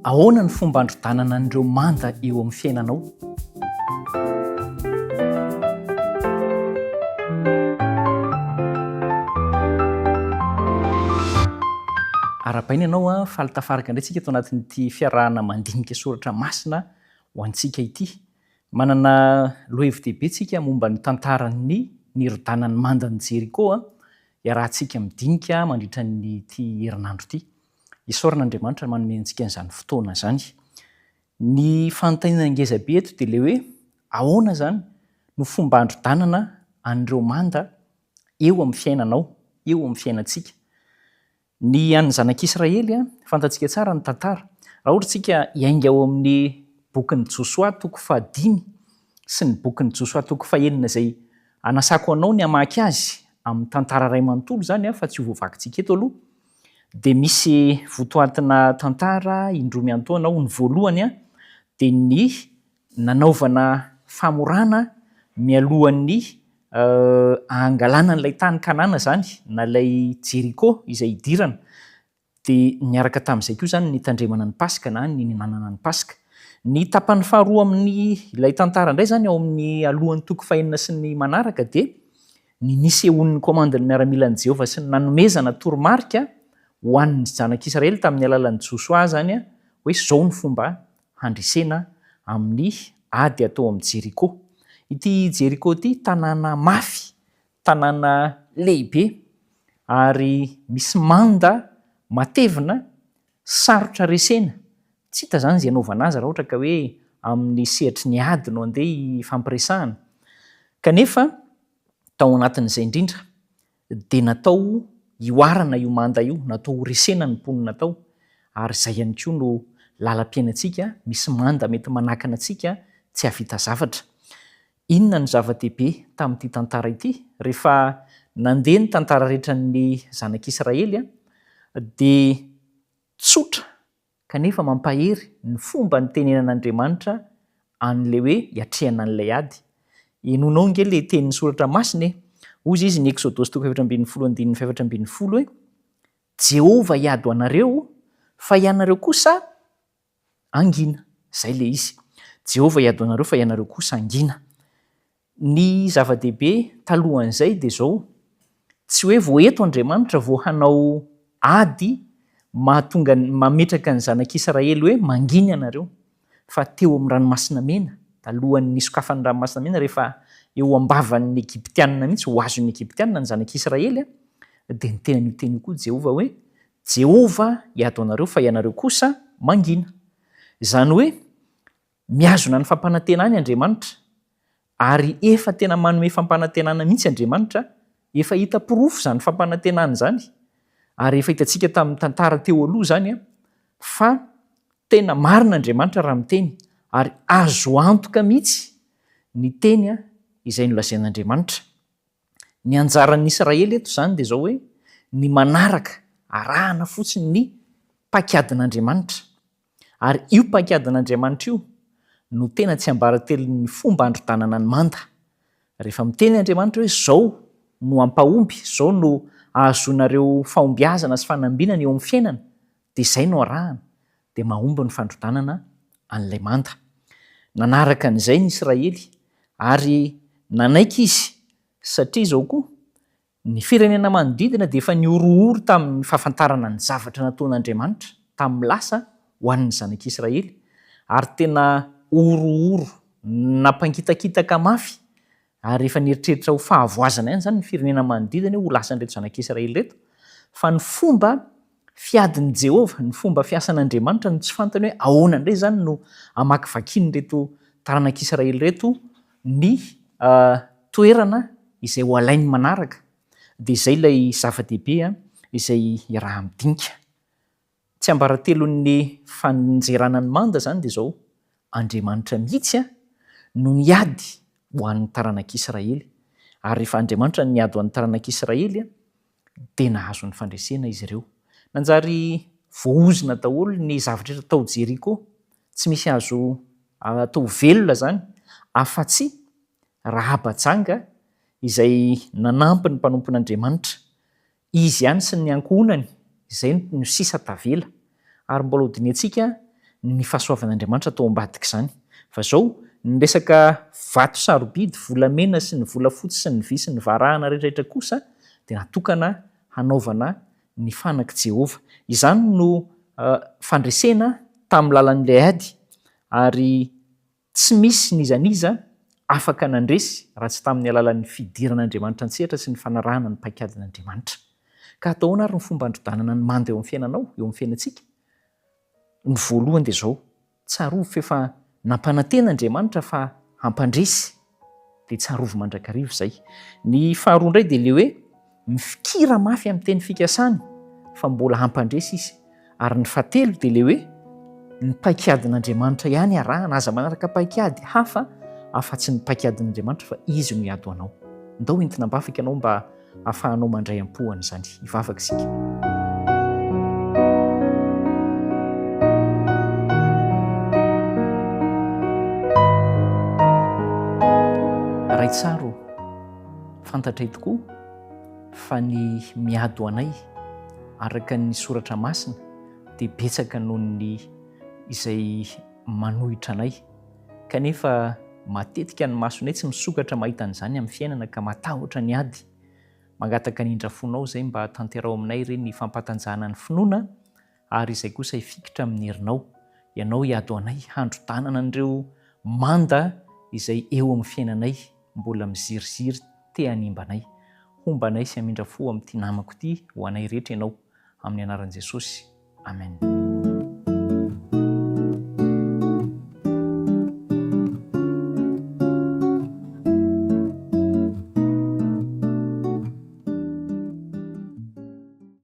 Ahoana ny fomba androdanana an'ireo manda eo amin'ny fiainanao? Arahabaina ianao an, faly tafaraka indray tsika ato anatin'ity fiarahana mandinika soratra masina ho antsika ity. Manana lohahevi-dehibe tsika momba ny tantaran'ny nirodanan'ny mandan'i Jeriko an, iarahantsika midinika mandritra ity herinandro ity. Isaorana Andriamanitra manome antsika an'izany fotoana izany. Ny fanontaniana ngeza be eto dia ilay hoe ahoana izany no fomba handrodanana an'ireo manda eo amin'ny fiainanao, eo amin'ny fiainantsika. Ny an'ny zanak'Israely, fantatsika tsara ny tantara. Raha ohatra isika hiainga ao amin'ny bokin'i Josoa toko fahadimy sy ny bokin'i Josoa toko fahenina izay anasako anao ny hamaky azy amin'ny tantara iray manontolo izany fa tsy ho voavakintsika eto aloha, dia misy votoatina tantara indroa miantaona ao, ny voalohany dia ny nanaovana famorana mialohan'ny hangalana an'ilay tany Kanana izany na ilay Jeriko izay hidirana, dia niaraka tamin'izay koa izany ny nitandremana ny Paska na ny nihinanana ny Paska. Ny tapany faharoa amin'ny ilay tantara indray izany ao amin'ny alohan'ny toko fahenina sy ny manaraka dia ny nisehoan'ny komandin'ny miaramilan'i Jehovah sy ny nanomezana toromarika ho an'ny zanak'Israely tamin'ny alalan'i Josoa izany hoe izao ny fomba handresena amin'ny ady atao amin'i Jeriko. Ity Jeriko ity tanàna mafy, tanàna lehibe ary misy manda matevina sarotra resena. Tsy hita izany izay hanaovana azy raha ohatra ka hoe amin'ny sehatry ny ady no andeha hifampiresahana. Kanefa tao anatin'izay indrindra dia natao hihoarana io manda io, natao ho resena ny mponina tao, ary izay ihany koa no lalam-piainantsika, misy manda mety manakana antsika tsy hahavita zavatra. Inona no zava-dehibe tamin'ity tantara ity? Rehefa nandeha ny tantara rehetran'ny zanak'Israely dia tsotra kanefa mampahery ny fomba nitenenan'Andriamanitra an'ilay hoe hiatrehana an'ilay ady. Henoinao ange ilay tenin'ny Soratra Masina e! Hozy izy ny Eksodosy toko 14 andininy 14 hoe, Jehovah hiady ho anareo, fa ianareo kosa hangina. Izay ilay izy. Jehovah hiady ho anareo, fa ianareo kosa hangina. Ny zava-dehibe talohan'izay dia izao, tsy hoe vao eto Andriamanitra vao hanao ady mahatonga mametraka ny zanak'Israely hoe mangina ianareo, fa teo amin'ny Ranomasina Mena, talohan'ny nisokafan'ny Ranomasina Mena, rehefa eo am-bavan'ny Egyptianina mihitsy, ho azon'ny Egyptianina ny zanak'Israely, dia niteny an'io teny io koa Jehovah hoe, Jehovah hiady ho anareo fa ianareo kosa mangina. Izany hoe Mihazona ny fampanantenany Andriamanitra, ary efa tena manome fampanantenana mihitsy Andriamanitra, efa hita porofo izany fampanantenana izany, ary efa hitantsika tamin'ny tantara teo aloha izany fa tena marina Andriamanitra raha miteny, ary azo antoka mihitsy ny teny izay nolazain'Andriamanitra. Ny anjaran'ny Israely eto izany dia izao hoe, ny manaraka, arahana fotsiny ny paikadin'Andriamanitra. Ary io paikadin'Andriamanitra io no tena tsiambaratelon'ny fomba handrodanana ny manda. Rehefa miteny Andriamanitra hoe izao no hampahomby, izao no hahazoanareo fahombiazana sy fanambinana eo amin'ny fiainana, dia izay no arahana, dia mahomby ny fandrodanana an'ilay manda. Nanaraka an'izay ny Israely ary nanaiky izy satria izao koa, Ny firenena manodidina dia efa nihorohoro tamin'ny fahafantarana ny zavatra nataon'Andriamanitra tamin'ny lasa ho an'ny zanak'Israely, ary tena horohoro nampangitakitaka mafy, ary efa nieritreritra ho fahavoazana ihany izany ny firenena manodidina hoe ho lasan'ireto zanak'Israely ireto, fa ny fomba fiadin'i Jehovah, ny fomba fiasan'Andriamanitra no tsy fantany hoe ahoana indray izany no hamakivakian'ireto taranak'Israely ireto ny toerana izay ho alainy manaraka, dia izay ilay zava-dehibe izay iaraha-midinika. Tsiambaratelon'ny fanjerana ny manda izany dia izao, Andriamanitra mihitsy no niady ho an'ny taranak'Israely, ary rehefa Andriamanitra no niady ho an'ny taranak'Israely dia nahazo ny fandresena izy ireo. Nanjary voaozona daholo ny zavatra rehetra tao Jeriko, tsy misy azo atao velona izany afa-tsy Rahaba janga izay nanampy ny mpanompon'Andriamanitra. Izy ihany sy ny ankohonany izay no sisa tavela. Ary mbola hodinihantsika ny fahasoavan'Andriamanitra tao ambadik'izany. Fa izao, ny resaka vato sarobidy, volamena sy ny volafotsy sy ny vy sy ny varahana rehetrarehetra kosa dia natokana hanaovana ny fanak'i Jehovah. Izany no fandresena tamin'ny lalan'ilay ady, ary tsy misy n'iza n'iza afaka nandresy raha tsy tamin'ny alalan'ny fidiran'Andriamanitra an-tsehatra sy ny fanarahana ny paikadin'Andriamanitra. Ka atao ahoana ary ny fomba handrodanana ny manda eo amin'ny fiainanao, eo amin'ny fiainantsika? Ny voalohany dia izao, Tsarovy f'efa nampanantena Andriamanitra fa hampandresy, dia tsarovy mandrakariva izay. Ny faharoa indray dia ilay hoe mifikira mafy amin'ny teny fikasany fa mbola hampandresy izy. Ary ny fahatelo dia ilay hoe ny paikadin'Andriamanitra ihany arahana, aza manaraka paikady hafa afa-tsy ny paikadin'Andriamanitra fa izy no hiady ho anao. Ndao entina am-bavaka ianao mba ahafahanao mandray am-po an'izany. Hivavaka isika. Ray tsara ô, fantatray tokoa fa ny miady ho anay araka ny soratra masina dia betsaka noho ny izay manohitra anay. Kanefa matetika ny masonay tsy misokatra mahita an'izany amin'ny fiainana ka matahotra ny ady. Mangataka ny indrafonao izay mba tanteraho aminay re ny fampatanjahana ny finoana ary izay kosa hifikitra amin'ny herinao. Ianao hiady ho anay handrodanana an'ireo manda izay eo amin'ny fiainanay mbola miziriziry te hanimba anay. Homba anay sy hamindra fo amin'ity namako ity ho anay rehetra Ianao. Amin'ny anaran'i Jesosy. Amen.